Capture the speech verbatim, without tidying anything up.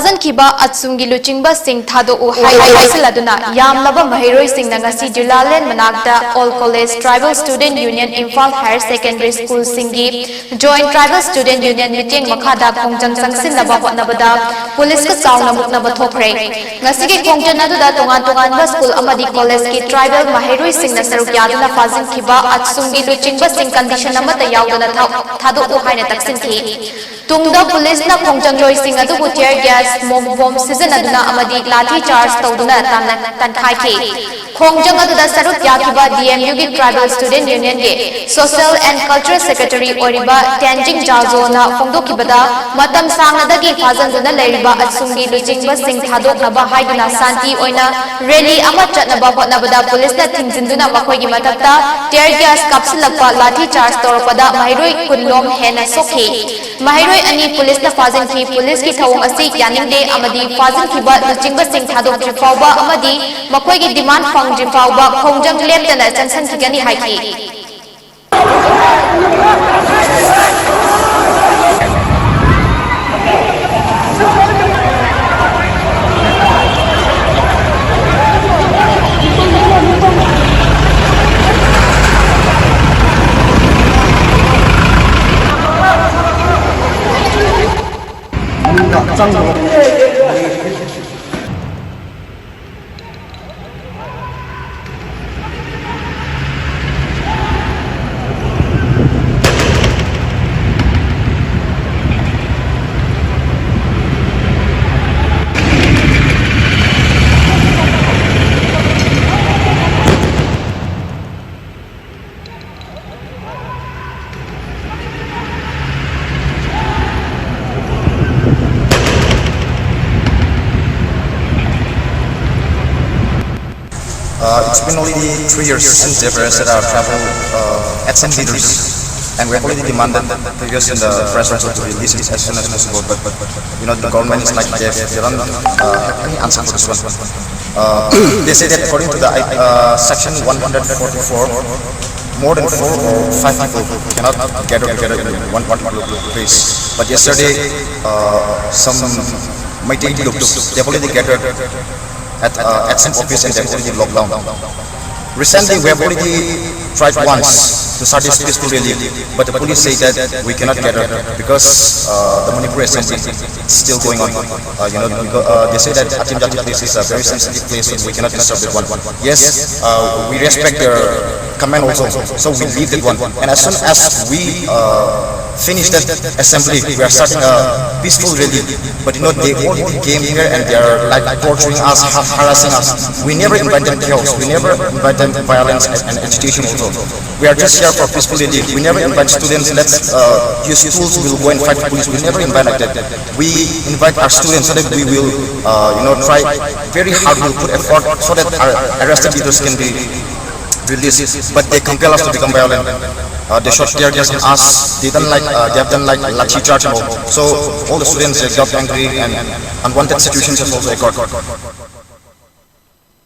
ꯊꯥꯖꯤꯟꯈꯤꯕ ꯑꯆꯨꯝꯒꯤ ꯂꯨꯆꯤꯡꯕꯁꯤꯡ ꯊꯥꯗꯣꯛꯎ ꯍꯥꯏꯅ ꯍꯥꯏꯖꯤꯜꯂꯗꯨꯅ ꯌꯥꯝꯂꯕ ꯃꯍꯩꯔꯣꯏꯁꯤꯡꯅ ꯉꯁꯤ ꯖꯨꯂꯥꯂꯦꯟ ꯃꯅꯥꯛꯇ All College Tribal Student Union Imphal Higher Secondary School ꯁꯤꯡꯒꯤ Joint Tribal Student Union ꯃꯤꯠꯌꯦꯡ ꯃꯈꯥꯗ ꯈꯣꯡꯖꯪ ꯆꯪꯁꯤꯟꯅꯕ ꯍꯣꯠꯅꯕꯗ ꯄꯨꯂꯤꯁꯀ ꯆꯥꯎꯅ ꯃꯨꯛꯅꯕ ꯊꯣꯛꯈ꯭ꯔꯦ꯫ ꯉꯁꯤꯒꯤ ꯈꯣꯡꯖꯪ ꯑꯗꯨꯗ ꯇꯣꯉꯥꯟ ꯇꯣꯉꯥꯟꯕ ꯁ꯭ꯀꯨꯜ ꯑꯃꯗꯤ ꯀꯣꯂꯦꯖꯀꯤ ꯇ꯭ꯔꯥꯏꯕꯦꯜ ꯃꯍꯩꯔꯣꯏꯁꯤꯡꯅ ꯁꯔꯨꯛ ꯌꯥꯗꯨꯅ ꯐꯥꯖꯤꯟꯈꯤꯕ ꯑꯆꯨꯝꯒꯤ ꯂꯨꯆꯤꯡꯕꯁꯤꯡ condition ꯑꯃꯠꯇ ꯌꯥꯎꯗꯅ ꯊꯥ-, ꯊꯥꯗꯣꯛꯎ ꯍꯥꯏꯅ ꯇꯛꯁꯤꯟꯈꯤ꯫ ꯇꯨꯡꯗ ꯄꯨꯂꯤꯁꯅ ꯈꯣꯡꯖꯪꯂꯣꯏꯁꯤꯡ ꯑꯗꯨꯕꯨ tear gas, smoke bomb ꯁꯤꯖꯤꯟꯅꯗꯨꯅ ꯑꯃꯗꯤ ꯂꯥꯊꯤ ꯆꯥꯔꯖ ꯇꯧꯗꯨꯅ ꯇꯥꯟꯅ-, ꯇꯥꯟꯈꯥꯏꯈꯤ꯫ ꯈꯣꯡꯖꯪ ꯑꯗꯨꯗ ꯁꯔꯨꯛ ꯌꯥꯈꯤꯕ D M U ꯒꯤ Tribal Student Union ꯒꯤ Social and Cultural Secretary ꯑꯣꯏꯔꯤꯕ ꯇꯦꯟꯖꯤꯡ ꯖꯥꯖꯣꯅ ꯐꯣꯡꯗꯣꯛꯈꯤꯕꯗ, ꯃꯇꯝ ꯁꯥꯡꯅꯗꯒꯤ ꯐꯥꯖꯤꯟꯗꯨꯅ ꯂꯩꯔꯤꯕ ꯑꯆꯨꯝꯒꯤ ꯂꯨꯆꯤꯡꯕꯁꯤꯡ ꯊꯥꯗꯣꯛꯅꯕ ꯍꯥꯏꯗꯨꯅ ꯁꯥꯟꯇꯤ ꯑꯣꯏꯅ rally ꯑꯃ ꯆꯠꯅꯕ ꯍꯣꯠꯅꯕꯗ ꯄꯨꯂꯤꯁꯅ ꯊꯤꯡꯖꯤꯟꯗꯨꯅ ꯃꯈꯣꯏꯒꯤ ꯃꯊꯛꯇ tear gas ꯀꯥꯞꯁꯤꯜꯂꯛꯄ, ꯂꯥꯊꯤ ꯆꯥꯔꯖ ꯇꯧꯔꯛꯄꯗ ꯃꯍꯩꯔꯣꯏ ꯀꯨꯟꯂꯣꯝ ꯍꯦꯟꯅ ꯁꯣꯛꯈꯤ꯫ ꯃꯍꯩꯔꯣꯏ ꯑꯅꯤ ꯄꯨꯂꯤꯁꯅ ꯐꯥꯖꯤꯟꯈꯤ꯫ ꯄꯨꯂꯤꯁꯀꯤ ꯊꯧꯑꯣꯡ ꯑꯁꯤ ꯌꯥꯅꯤꯡꯗꯦ ꯑꯃꯗꯤ ꯐꯥꯖꯤꯟꯈꯤꯕ ꯂꯨꯆꯤꯡꯕꯁꯤꯡ ꯊꯥꯗꯣꯛꯇ꯭ꯔꯤ ꯐꯥꯎꯕ ꯑꯃꯗꯤ ꯃꯈꯣꯏꯒꯤ demand ꯐꯪꯗ꯭ꯔꯤ ꯐꯥꯎꯕ ꯈꯣꯡꯖꯪ ꯂꯦꯞꯇꯅ ꯆꯪꯁꯤꯟꯈꯤꯒꯅꯤ ꯍꯥꯏꯈꯤ꯫ Uh, it's been already three years since they've arrested our tribal, uh, at some leaders, and we have already demanded previous in the press also to release it as soon as possible. But, but, but you know, the government is like they, they don't, uh, have any answer for this one. Uh, they say that according to the, uh, section one hundred forty-four, more than four or five people cannot gather together in one particular place. But yesterday, uh, some Meitei groups, they've already gathered at, uh, at some office and they've already locked down. Recently, we have already tried once to start this peaceful rally, but the police say that we cannot gather because, uh, the Manipur Assembly is still going on. Uh, you know, because, uh, they say that Hatem Jati place is a very sensitive place, so we cannot disturb that one. Yes, uh, we respect their command also, so we leave that one. And as soon as we, uh, finish that assembly, we are starting a peaceful rally. But you know, they already came here and they are, like, torturing us, ha- harassing us. We never invite them chaos. We never invite them violence and, and agitation also. We are just here for peaceful rally. We never invite students, let's, uh, use tools, we'll go and fight the police. We never invite like that. We invite our students so that we will, uh, you know, try very hard, we'll put effort so that our arrested leaders can be released. But they compel us to become violent. Uh, they shot tear gas on us. They done, like, uh, they have done, like, lathi charge and all. So all the students, they got angry and unwanted situations has also occurred.